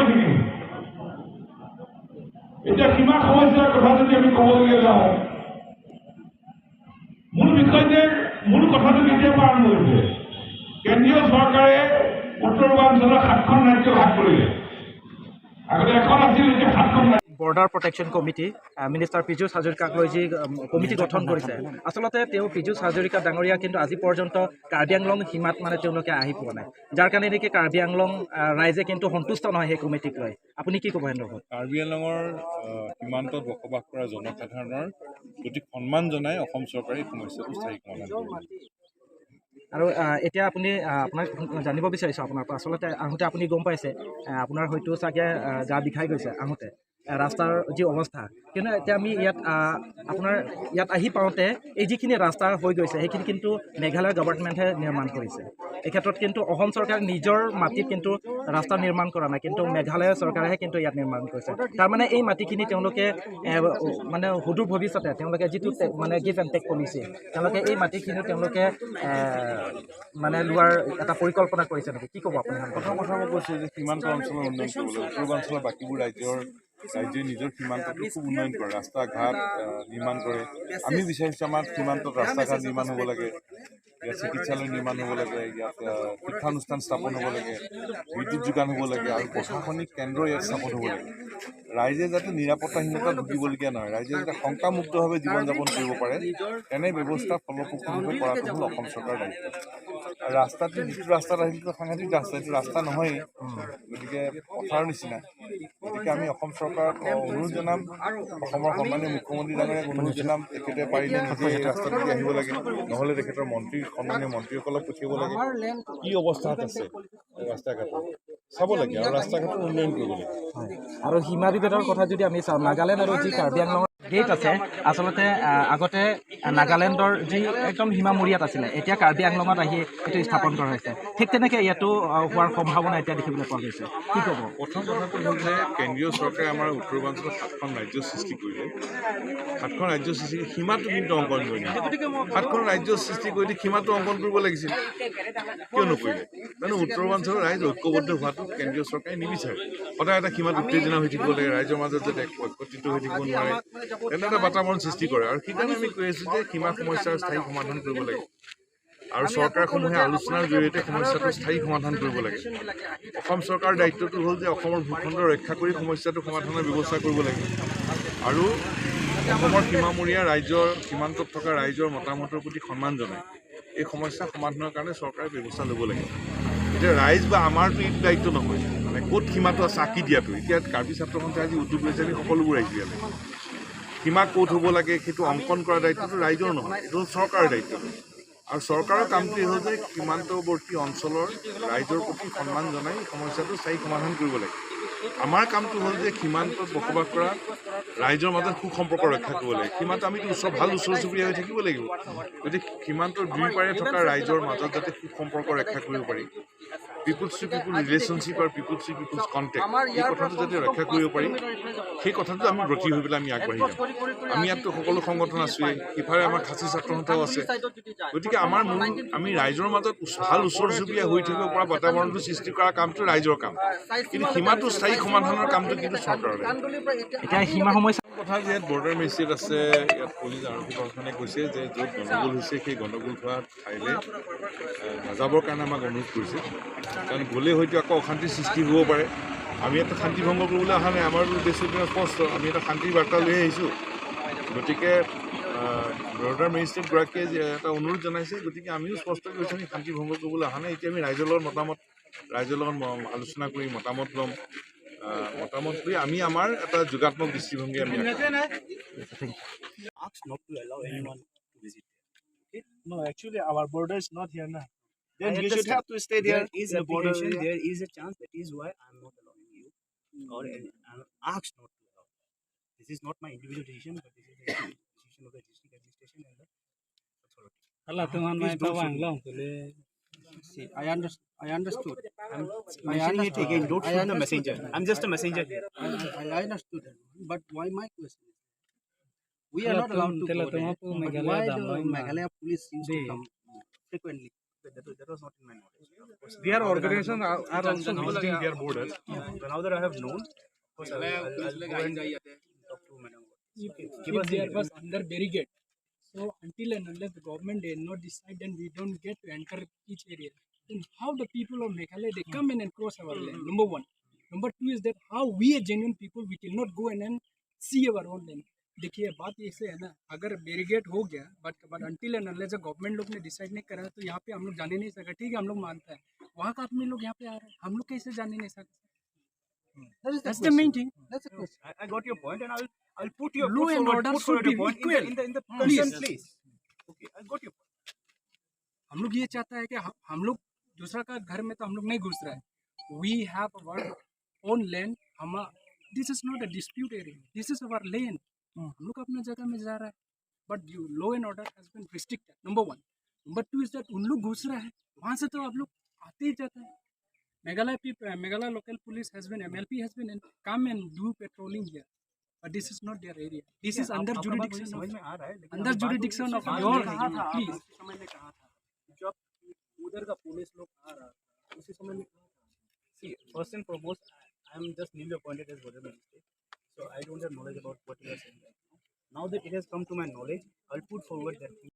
হৈ থাকিম। এতিয়া সীমা সমস্যাৰ কথা যদি আমি ক'বলগীয়া যাওঁ, মূল বিষয়তে মূল কথাটো কেতিয়াৰ পৰা আৰম্ভ হৈছে? কেন্দ্ৰীয় চৰকাৰে উত্তৰ পূৰ্বাঞ্চলৰ সাতখন ৰাজ্য ভাগ কৰিলে। আগতে এখন আছিল, এতিয়া সাতখন ৰাজ্য। Border protection committee, minister Piyush হাজৰিকাক লৈ যি কমিটি গঠন কৰিছে, আচলতে তেওঁ পীযুষ হাজৰিকা ডাঙৰীয়া কিন্তু আজি পৰ্যন্ত কাৰ্বি আংলং সীমাত মানে তেওঁলোকে আহি পোৱা নাই, যাৰ কাৰণে নেকি কাৰ্বি আংলং ৰাইজে কিন্তু সন্তুষ্ট নহয় সেই কমিটিক লৈ। আপুনি কি ক'ব সন্দৰ্ভত? কাৰ্বি আংলঙৰ সীমান্তত বসবাস কৰা জনসাধাৰণৰ প্ৰতি সন্মান জনাই অসম চৰকাৰে এই সমস্যাটো স্থায়ী সমাধান কৰিব। আৰু এতিয়া আপুনি আপোনাক জানিব বিচাৰিছোঁ আপোনাৰ পৰা, আচলতে আহোঁতে আপুনি গম পাইছে, আপোনাৰ হয়তো চাগে গা বিষাই গৈছে আহোঁতে ৰাস্তাৰ যি অৱস্থা। কিন্তু এতিয়া আমি ইয়াত আপোনাৰ ইয়াত আহি পাওঁতে এই যিখিনি ৰাস্তা হৈ গৈছে, সেইখিনি কিন্তু মেঘালয় গভৰ্ণমেণ্টে নিৰ্মাণ কৰিছে। এই ক্ষেত্ৰত কিন্তু অসম চৰকাৰে নিজৰ মাটিত কিন্তু ৰাস্তা নিৰ্মাণ কৰা নাই, কিন্তু মেঘালয় চৰকাৰেহে কিন্তু ইয়াত নিৰ্মাণ কৰিছে। তাৰমানে এই মাটিখিনি তেওঁলোকে মানে সুদূৰ ভৱিষ্যতে তেওঁলোকে যিটো মানে গিভ এণ্ড টেক পলিচি, তেওঁলোকে এই মাটিখিনি তেওঁলোকে মানে লোৱাৰ এটা পৰিকল্পনা কৰিছে নেকি? কি ক'ব আপুনি? প্ৰথম কথা মই কৈছোঁ যে সীমান্ত অঞ্চলৰ উন্নয়ন কৰিব লাগে। উত্তৰ পূৰ্বাঞ্চলৰ বাকীবোৰ ৰাজ্যই নিজৰ সীমান্তটো খুব উন্নয়ন কৰে, ৰাস্তা ঘাট নিৰ্মাণ কৰে। আমি বিচাৰিছোঁ আমাৰ সীমান্তত ৰাস্তা ঘাট নিৰ্মাণ হ'ব লাগে, ইয়াত চিকিৎসালয় নিৰ্মাণ হ'ব লাগে, ইয়াত শিক্ষানুষ্ঠান স্থাপন হ'ব লাগে, বিদ্যুৎ যোগান হ'ব লাগে আৰু প্ৰশাসনিক কেন্দ্ৰ ইয়াত স্থাপন হ'ব লাগে। ৰাইজে যাতে নিৰাপত্তাহীনতাত ভুগিবলগীয়া নহয়, ৰাইজে যাতে শংকামুক্তভাৱে জীৱন যাপন কৰিব পাৰে, তেনে ব্যৱস্থা ফলপ্ৰসূভাৱে কৰাটো হ'ল অসম চৰকাৰৰ দায়িত্ব। আৰু ৰাস্তাটো যিটো ৰাস্তাত আহিল, সেইটো সাংঘাতিক ৰাস্তা, এইটো ৰাস্তা নহয়েই, গতিকে পথাৰৰ নিচিনা। গতিকে আমি অসম চৰকাৰক অনুৰোধ জনাম, অসমৰ সন্মানীয় মুখ্যমন্ত্ৰী ডাঙৰীয়াক অনুৰোধ জনাম, তেখেতে পাৰিলে নিজে এই ৰাস্তাটো দি আহিব লাগে, নহ'লে তেখেতৰ মন্ত্ৰী, সন্মানীয় মন্ত্ৰীসকলক পঠিয়াব লাগে। কি অৱস্থাত আছে ৰাস্তা ঘাটৰ চাব লাগে আৰু ৰাস্তা ঘাটৰ উন্নয়ন কৰিব লাগে। হয়, আৰু সীমা বিভেদৰ কথা যদি আমি চাওঁ, নাগালেণ্ড আৰু যি কাৰ্বি আংলঙৰ গেট আছে, আচলতে আগতে নাগালেণ্ডৰ যি একদম সীমামূৰীয়াত আছিলে, এতিয়া কাৰ্বি আংলঙত আহি এইটো স্থাপন কৰা হৈছে। ঠিক তেনেকৈ ইয়াতো হোৱাৰ সম্ভাৱনা এতিয়া দেখিবলৈ পোৱা গৈছে। কি ক'ব? প্ৰথম কথাটো হ'ল যে কেন্দ্ৰীয় চৰকাৰে আমাৰ উত্তৰ পূৰ্বাঞ্চলত সাতখন ৰাজ্য সৃষ্টি কৰিলে। সাতখন ৰাজ্য সৃষ্টি কৰি সীমাটো কিন্তু অংকন কৰি নিদিলে। সাতখন ৰাজ্য সৃষ্টি কৰি দি সীমাটো অংকন কৰিব লাগিছিল, কিয় নকৰিলে? কাৰণ উত্তৰ পূৰ্বাঞ্চলৰ ৰাইজ ঐক্যবদ্ধ হোৱাটো কেন্দ্ৰীয় চৰকাৰে নিবিচাৰে। সদায় এটা সীমাত উত্তেজনা হৈ থাকিব লাগে, ৰাইজৰ মাজত যাতে একত্ৰিত হৈ থাকিব নোৱাৰে, তেনে এটা বাতাবৰণ সৃষ্টি কৰে। আৰু সেইকাৰণে আমি কৈ আছোঁ যে সীমা সমস্যাৰ স্থায়ী সমাধান কৰিব লাগে আৰু চৰকাৰসমূহে আলোচনাৰ জৰিয়তে সমস্যাটো স্থায়ী সমাধান কৰিব লাগে। অসম চৰকাৰৰ দায়িত্বটো হ'ল যে অসমৰ ভূখণ্ড ৰক্ষা কৰি সমস্যাটো সমাধানৰ ব্যৱস্থা কৰিব লাগে আৰু অসমৰ সীমামূৰীয়া ৰাজ্যৰ সীমান্তত থকা ৰাইজৰ মতামতৰ প্ৰতি সন্মান জনাই এই সমস্যা সমাধানৰ কাৰণে চৰকাৰে ব্যৱস্থা ল'ব লাগে। এতিয়া ৰাইজ বা আমাৰতো এইটো দায়িত্ব নহয়, মানে ক'ত সীমাটো আছে আঁকি দিয়াটো। এতিয়া কাৰ্বি ছাত্ৰ সন্থাই আজি উদ্যোগ লৈছে, আমি সকলোবোৰ আহিছোঁ ইয়ালৈ। সীমা ক'ত হ'ব লাগে সেইটো অংকন কৰা দায়িত্বটো ৰাইজৰ নহয়, এইটো হ'ল চৰকাৰৰ দায়িত্ব। আৰু চৰকাৰৰ কামটোৱে হ'ল যে সীমান্তৱৰ্তী অঞ্চলৰ ৰাইজৰ প্ৰতি সন্মান জনাই সমস্যাটো স্থায়ী সমাধান কৰিব লাগে। আমাৰ কামটো হ'ল যে সীমান্তত বসবাস কৰা ৰাইজৰ মাজত সুসম্পৰ্ক ৰক্ষা কৰিব লাগে। সীমান্ত আমিতো ভাল ওচৰ চুবুৰীয়া হৈ থাকিব লাগিব। গতিকে সীমান্তৰ দুই পাৰে থকা ৰাইজৰ মাজত যাতে সুসম্পৰ্ক ৰক্ষা কৰিব পাৰি, পিপুলছ টু পিপুল ৰিলেশ্যনশ্বিপ আৰু পিপুলছ টু পিপুলছ কণ্টেক্ট, এই কথাটো যাতে ৰক্ষা কৰিব পাৰি, সেই কথাটো আমি ব্ৰতী হৈ পেলাই আমি আগবাঢ়ি যাম। আমি ইয়াততো সকলো সংগঠন আছোৱেই, ইফালে আমাৰ খাচী ছাত্ৰ সন্থাও আছে। গতিকে আমাৰ মূল আমি ৰাইজৰ মাজত ভাল ওচৰ চুবুৰীয়া হৈ থাকিব পৰা বাতাবৰণটো সৃষ্টি কৰা কামটো ৰাইজৰ কাম, কিন্তু সীমাটো স্থায়ী সমাধানৰ কামটো কিন্তু চৰকাৰৰ। এতিয়া সীমা সমস্যা কথা যে ইয়াত বৰ্ডাৰ মেজিষ্ট্ৰেট আছে, ইয়াত পুলিচ আৰক্ষী প্ৰশাসনে কৈছে যে য'ত গণ্ডগোল হৈছে সেই গণ্ডগোল হোৱা ঠাইলৈ নাযাবৰ কাৰণে আমাক অনুৰোধ কৰিছে। কাৰণ গ'লে হয়তো আকৌ অশান্তিৰ সৃষ্টি হ'ব পাৰে। আমি ইয়াত শান্তি ভংগ কৰিবলৈ অহা নাই, আমাৰ উদ্দেশ্য স্পষ্ট, আমি এটা শান্তিৰ বাৰ্তা লৈ আহিছোঁ। গতিকে বৰ্ডাৰ মেজিষ্ট্ৰেটগৰাকীয়ে যে এটা অনুৰোধ জনাইছে, গতিকে আমিও স্পষ্টকৈ কৈছোঁ আমি শান্তি ভংগ কৰিবলৈ অহা নাই। এতিয়া আমি ৰাইজৰ লগত মতামত, ৰাইজৰ লগত আলোচনা কৰি মতামত ল'ম, মতামত লৈ আমি আমাৰ এটা যোগাত্মক দৃষ্টিভংগী আমি asked not to allow anyone to visit there. No, actually, our border is not here now. Then I you should understand. have to stay there. There is in the border apprehension, area. there is a chance. That is why I am not allowing you, or I'm asked not to allow. This is not my individual decision, but this is the decision of the district administration and the authority. Please don't shoot me. See, I understood. I'm I mentioning it understood. again. Don't I shoot the understood. messenger. I'm just a messenger here. I understood that one. But why my question is, we are not allowed to go there. But why the Meghalaya police used to come frequently? That was not in my knowledge. Of course, Their now that I have- organization are also visiting their borders. So now that I have known, of course, I'll go and talk to madam. If, Give if us a there little. was under barricade, so until and unless the government did not decide, then we don't get to enter each area. Then how the people of Meghalaya, they come in and cross our land, number one. Number two is that how we are genuine people, we cannot go in and see our own land. देखिए, बात ऐसे है ना, अगर barricade हो गया, but until and unless government लोग ने डिसाइड नहीं करा तो यहाँ पे हम लोग जाने नहीं सके। ठीक है, हम लोग मानते हैं, वहाँ का आदमी लोग यहाँ पे आ रहे हैं, हम लोग कैसे जाने नहीं सकते? That is the That's the main question. thing. That's the question. I got your point, and I will put your Law put and forward, order put should forward your be point equal. in the Please. concerned place. Okay, I got your point. हम लोग ये चाहता है कि हम लोग दूसरा का घर में तो हम लोग नहीं घुस रहा है। We have our own land. हम, this is not a dispute area, this is our land. हम लोग अपना जगह में जा रहा है, but you law and order has been restricted, number one. Number two is that उन लोग घुस रहा है वहाँ से, तो आप लोग आते ही जाते हैं। Meghalaya local police has been, MLP has been come and do patrolling here, but this is not their area. This is under आपका बात मुझे jurisdiction समझ में आ रहा है, लेकिन अंडर अभी बात हो रही है जुरिडिक्शन ऑफ उसी your, समय में कहाँ था आप? प्लीज। उसी समय में कहाँ था जब उधर का पुलिस लोग आ रहा था, उसी समय में कहाँ था? See, first and foremost, I am just newly appointed as border magistrate, so I don't have knowledge about what you are saying right now. Now that it has come to my knowledge, I'll put forward that thing.